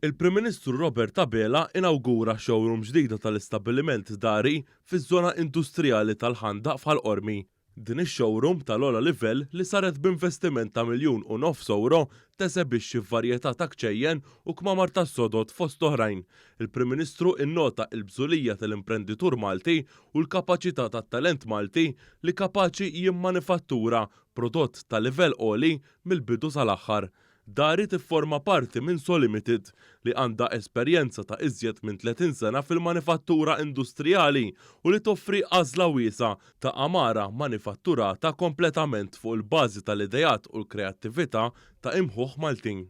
Il-Prim Ministru Robert Abela inawgura showroom ġdida tal-istabbiliment Dari fiż-żona industrijali tal-Ħandaq f'Ħal Qormi. Din ix-showroom tal-ogħla livell li saret b'investiment ta' €1.5 miljon tesebixxi varjetà ta' kċejjen u kmamar tas-sodod fost oħrajn. Il-Prim Ministru innota l-bżulija tal-imprenditur Malti u l-kapaċità tat-talent Malti li kapaċi jimmanifattura prodott ta' livell għoli mill-bidu sal-aħħar. Dari tifforma parti minn Solimited li għandha esperjenza ta' iżjed minn 30 sena fil-manifattura industrijali u li toffri għażla wiesgħa ta' għamara manifatturata kompletament fuq il-bażi tal-ideat u l-kreattività ta' imħuħ Maltin.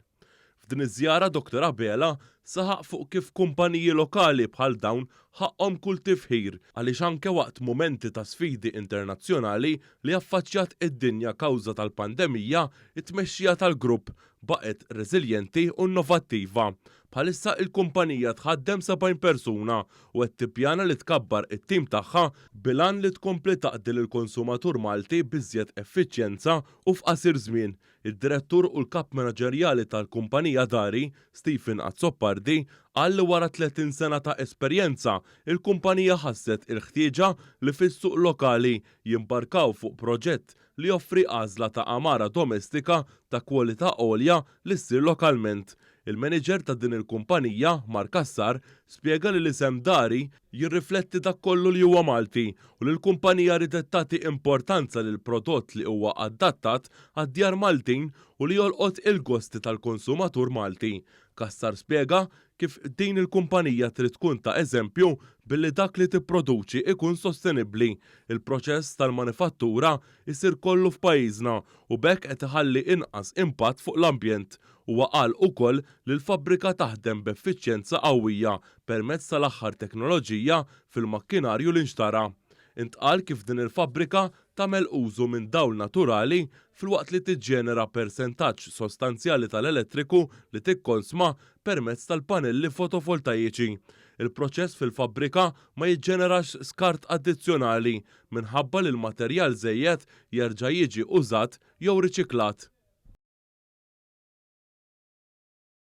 F'din iż-żjara Dr. Abela saħaq fuq kif kumpaniji lokali bħal dawn ħaqhom kull tifħir għaliex anke waqt mumenti ta' sfidi internazzjonali li affaċċjat id-dinja kawża tal-pandemija, it-tmexxija tal-grupp baqgħet reżiljenti u innovattiva. Bħalissa il-kumpanija tħaddem 70 persuna u qed tippjana li tkabbar it-tim tagħha bil-għan li tkompli taqdi lill-konsumatur Malti b'iżjed effiċjenza u f'qasir żmien. Id-direttur u l-kap manaġerjali tal-kumpanija Dari, Stephen Azzopardi, qal li wara 30 sena ta' esperjenza, il-kumpanija ħasset il-ħtieġa li fis-suq lokali jimbarkaw fuq proġett li joffri għażla ta' għamara domestika ta' kwalità għolja li ssir lokalment. Il-manager ta' din il-kumpanija, Mark Cassar, spjega li l-isem Dari jirrifletti dak kollu li huwa Malti u li l-kumpanija ridet tagħti importanza lil prodott li huwa adattat għad-djar Maltin u li jolqot il-gosti tal-konsumatur Malti. Cassar spjega kif din il-kumpanija trid tkun ta' eżempju billi dak li tipproduċi ikun sostenibbli. Il-proċess tal-manifattura isir kollu f'pajjiżna u b'hekk qed iħalli inqas impatt fuq l-ambjent. Huwa qal ukoll li l-fabbrika taħdem b'effiċjenza qawwija permezz tal-aħħar teknoloġija fil-makkinarju li nxtara. Intqal kif din il-fabbrika tagħmel użu minn dawl naturali filwaqt li tiġġenera persentaġġ sostanzjali tal-elettriku li tikkonsma permezz tal-panelli fotovoltaiċi. Il-proċess fil-fabbrika ma jiġġenerax skart addizzjonali minħabba li l-materjal żejjed jerġa' jiġi użat jew riċiklat.